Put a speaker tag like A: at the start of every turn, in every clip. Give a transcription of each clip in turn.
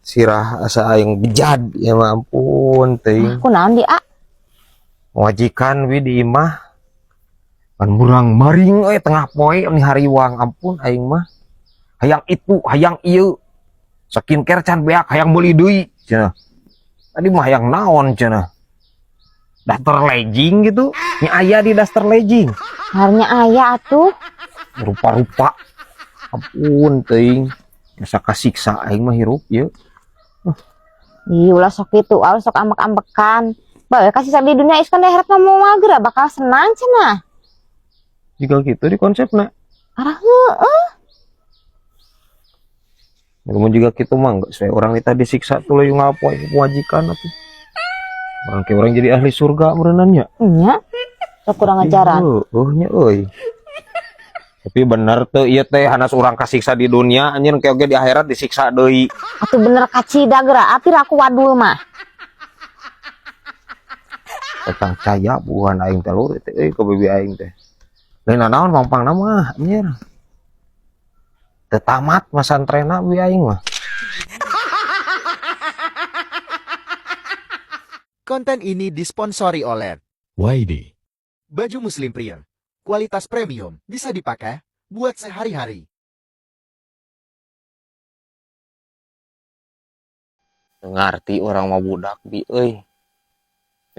A: Sirah asa aing bejad ya mah, ampun teuing.
B: Kunaon di, ah?
A: Majikan wi di imah. Kan murang maring euy tengah poe ni hariwang, ampun aing mah. Hayang itu, hayang ieu. Skincare can beak hayang meuli deui cenah. Tadi mah hayang naon cenah. Daster legging gitu. Nya aya di daster legging.
B: Harnya aya atuh.
A: Rupa-rupa. Ampun teuing. Asa kasiksa aing mah hirup ieu.
B: Ih, ulah sok itu, ulah sok ambek-ambekan. Bae kasih di dunia is kan di akhirat mah moal geura bakal senang cenah.
A: Jika gitu di konsepna.
B: Arah heueuh.
A: Namun juga gitu mah enggak sesuai orang kita disiksa tuh yang ngapoe majikan atuh. Orang kayak orang jadi ahli surga merenannya.
B: Nya. Sok kurang ajaran.
A: Heeh nya euy. Tapi bener tuh ieu teh hanas urang kasiksa di dunia anjir kayak oge di akhirat disiksa deui.
B: Atuh bener kacida geura, apir aku wadul mah.
A: Tetang caya bukan aing teh lur teh euy ke bibi aing teh. Lain naon pangpangna mah anjir. Teu tamat masantrena bibi aing mah.
C: Konten ini disponsori oleh
D: YD.
C: Baju Muslim Pria. Kualitas premium, bisa dipakai buat sehari-hari.
A: Teu ngarti orang mah budak bi euy.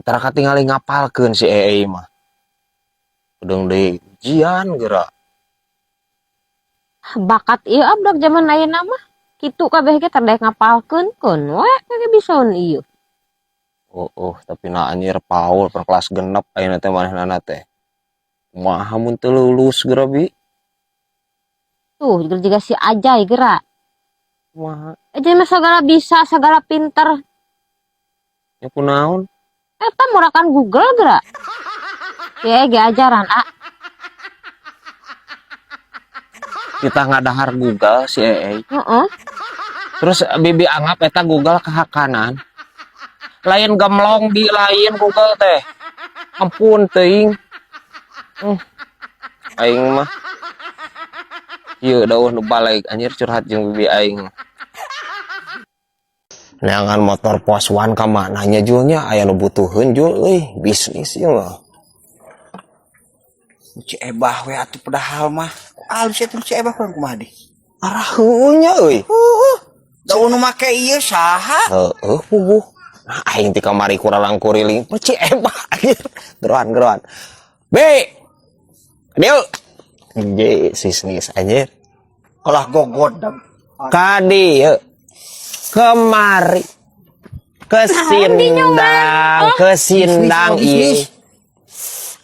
A: Tara katingali ngapalkeun si EE mah. Udeung deui ujian geura.
B: Bakat ieu abdak zaman ayeuna mah. Kitu kabeh ge teh daek ngapalkeun keun we kage bisaeun ieu.
A: Oh, oh, tapi na anjir Paul per kelas genep ayeuna teh manehna teh. Kumaha mun teu lulus geura bi?
B: Tuh, juga si Ajay geura.
A: Kumaha?
B: Ajay mah segala bisa, segala pinter.
A: Ya kunaon?
B: Eta murakan Google geura. Ya ge ajaran, ah.
A: Kita ngadahar Google si EE.
B: Heeh.
A: Terus bibi anggap eta Google kahakanan. Lain gemlong di lain Google teh. Ampun teuing. Aing mah. Ieu dauh nu balik anjir curhat jeung bibi aing. Neangan motor pos one ka mana nya julnya aya nu butuheun jul euy bisnis ieu mah.
E: Ci Ebah we atuh padahal mah. Alus eta Ci Ebah kurang kumaha deh.
A: Arah heueuh nya euy.
E: Heueuh. Da nu make ieu saha?
A: Heueuh puguh. Nah, aing ti kamari kuralang kuriling. Ci Ebah anjir. Geroan-geroan. B. Dieu. J sisnis anjir.
E: Kalah gogodam.
A: Ka dieu. Kemari. Kesindang, kesindang ieu.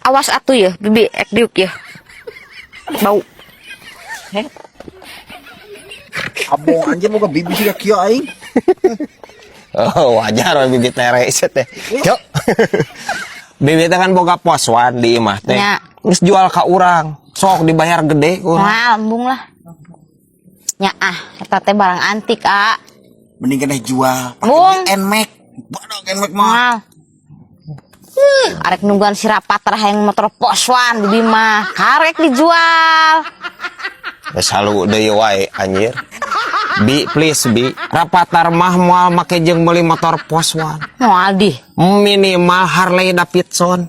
B: Awas atuh ya, bibi ek diuk ya. Bau.
E: Abong anjir boga bibi siga kieu aing.
A: Oh, wajar we bibi tere teh. Cok. Bibi teh kan boga poswan di imah teh.
B: Nya.
A: Geus jual ka urang. Sok dibayar gede ku urang.
B: Wah, embung lah. Nya ah, eta teh barang antik, ah.
E: Mending keneh jual. Pake
B: Bung.
E: beli NMAX. Bodoh NMAX mah.
B: Mahal. Arek nungguan si Rapatar hayang motor poswan bibi mah. Karek dijual.
A: Geus halu deui wae anjir. Bi please bi, Rapatar mah moal make jeung meuli motor poswan.
B: Moal di.
A: Minimal Harley Davidson.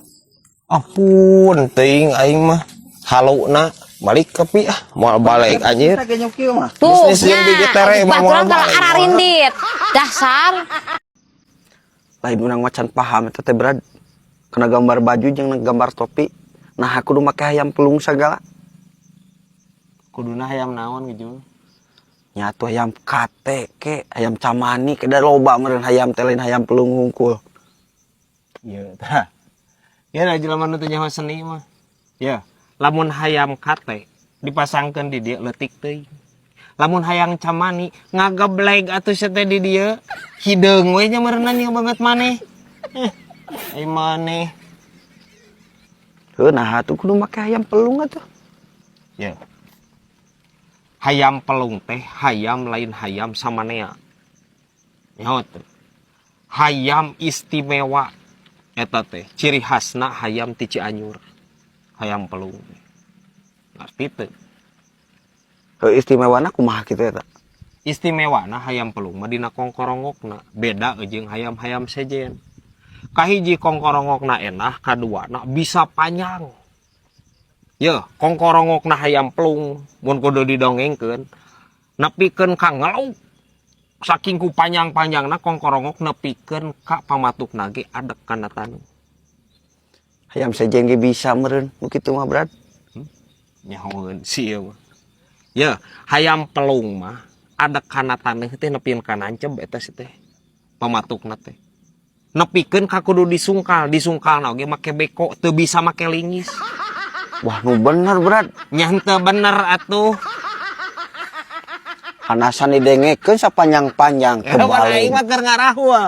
A: Ampun teuing aing mah. Haluna balik ke pi ah, moal balik anjir.
B: Tuh,
A: Bisnis jeung bibi tere mah moal
B: baturan kalau
A: balik.
B: ararindit. Dasar.
F: Lain urang macan paham eta teh Brad. Kena gambar baju jeung gambar topi. Nah, aku kudu make hayam pelung segala.
A: Kuduna hayam naon gitu.
F: Nya atuh hayam kate ke, hayam camani ke da loba meureun hayam teh lain hayam pelung hungkul.
A: Ieu tah. Ya da jelema nu teu nyaho seni mah. Ya, lamun hayam kate dipasangkeun di dieu leutik teuing. Lamun hayang camani ngagebleg atuh sia teh di dieu. Hideung we nya meureunna nya banget maneh. Ai maneh.
F: Heuh, nah atuh kudu make hayam pelung atuh.
A: Ya. Hayam pelung teh hayam lain hayam samanea. Nyaho teh. Hayam istimewa eta teh ciri khasna hayam ti Cianjur. Hayam pelung. Ngerti teu?
F: Heuh, istimewana kumaha kitu eta?
A: Istimewana hayam pelung mah dina kongkorongokna, beda jeung hayam-hayam sejen. Kahiji kongkorongokna enah, kaduana bisa panjang. Ye, kongkorongokna hayam pelung mun kudu didongengkeun nepikeun ka ngeluk. Saking ku panjang-panjangna kongkorongok nepikeun ka pamatukna ge adek kana taneuh.
F: Hayam sejen ge bisa meureun nu kitu mah, Brad.
A: Nyahoeun si ieu mah. Ye, hayam pelung mah adek kana taneuh teh nepikeun ka nanceb eta si teh. Pamatukna teh. Nepikeun ka kudu disungkal, disungkalna oge make beko, teu bisa make lingis.
F: Wah, nu bener, Brad.
A: Nya henteu bener atuh.
F: Kanasan didengekeun sapanjang-panjang
A: Hewan aing
F: kebalik.
A: mah keur ngarahul.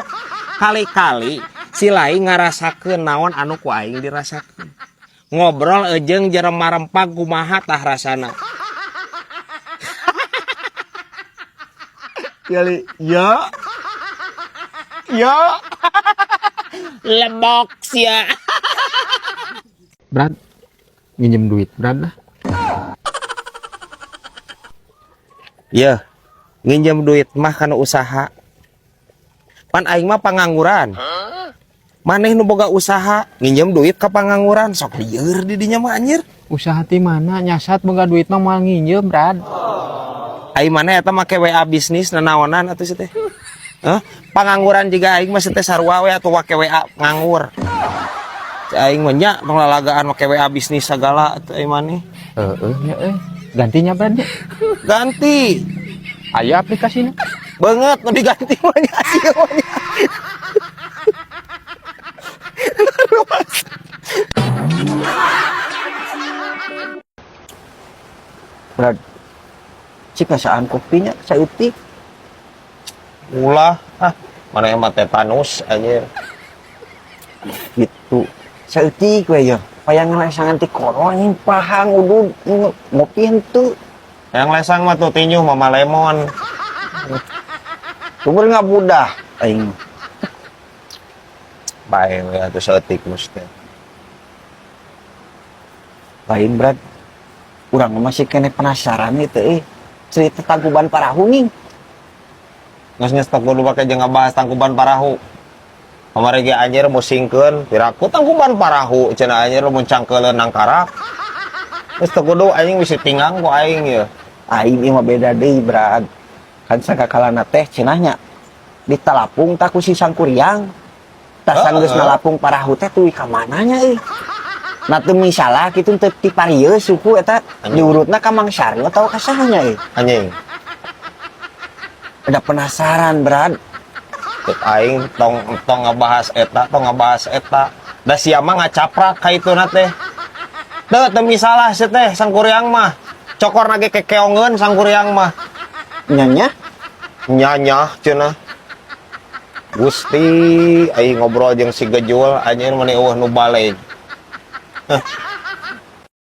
A: Kali-kali si lain ngarasakeun naon anu ku aing dirasakeun. Ngobrol jeung jelema rempag kumaha tah rasana.
F: Kali
A: Ya. Ya. Lebok sia.
D: Brad, nginjem duit, Brad lah.
A: Ya, nginjem duit mah kana usaha. Pan aing mah pangangguran. Maneh nu boga usaha, nginjem duit ka pangangguran, sok lieur di dinya mah anjir.
D: Usaha ti mana nyasat boga duit mah moal nginjem, Brad.
A: Aing maneh eta make WA bisnis nanaonan atuh si teh. Hah? Pangangguran juga aing mah si teh sarua we atuh make WA nganggur. Si aing mah nya tong lalagaan make WA bisnis sagala atuh aing maneh.
D: Heeh nya euy. Gantinya, Brad nya.
A: Ganti.
D: Aya aplikasina.
A: Banget nu diganti mah nya ieu mah nya.
F: Brad. Cik ngasaan kopinya saeutik.
A: Ulah, ah, maneh mah tetanus anjir.
F: Gitu. Saeutik we ya. Payang ngelesangan ti koro anjing pahang udud ngopi henteu.
A: Yang lesang mah tuh tinjuh mama lemon.
F: Sumber ngabudah aing.
A: Bae we atuh saeutik mesti.
F: Lain, Brad. Urang mah masih kene penasaran itu eh. Cerita Tangkuban Parahu nih.
A: Geus geus teu kudu pake jeung ngabahas Tangkuban Parahu. Kamari ge anjir musingkeun piraku Tangkuban Parahu cenah anjir mun cangkeuleun nangkarak. Geus teu kudu anjing bisi tinggang ku aing ye.
F: Aing ieu mah beda deui, Brad. Kan sangkakalana teh cenah nya ditalapung tak ku si Sangkuriang. Tasan geus nalapung parahu teh tuluy ka mana nya euy. Nah teu misalah kitu teu ti parieu suku eta diurutna ka Mang Saryo atawa ka saha nya euy.
A: Anjing.
F: Ada penasaran, Brad.
A: Cek aing tong tong ngabahas eta, tong ngabahas eta. Da sia mah ngacaprak ka ituna teh. Teu teu misalah si teh Sangkuriang mah. Cokor ge kekeongeun Sangkuriang mah.
F: Nyanya?
A: Nyanyah cenah. Gusti aing ngobrol jeung si Gejul anjir meni eueuh nu balik. Heh.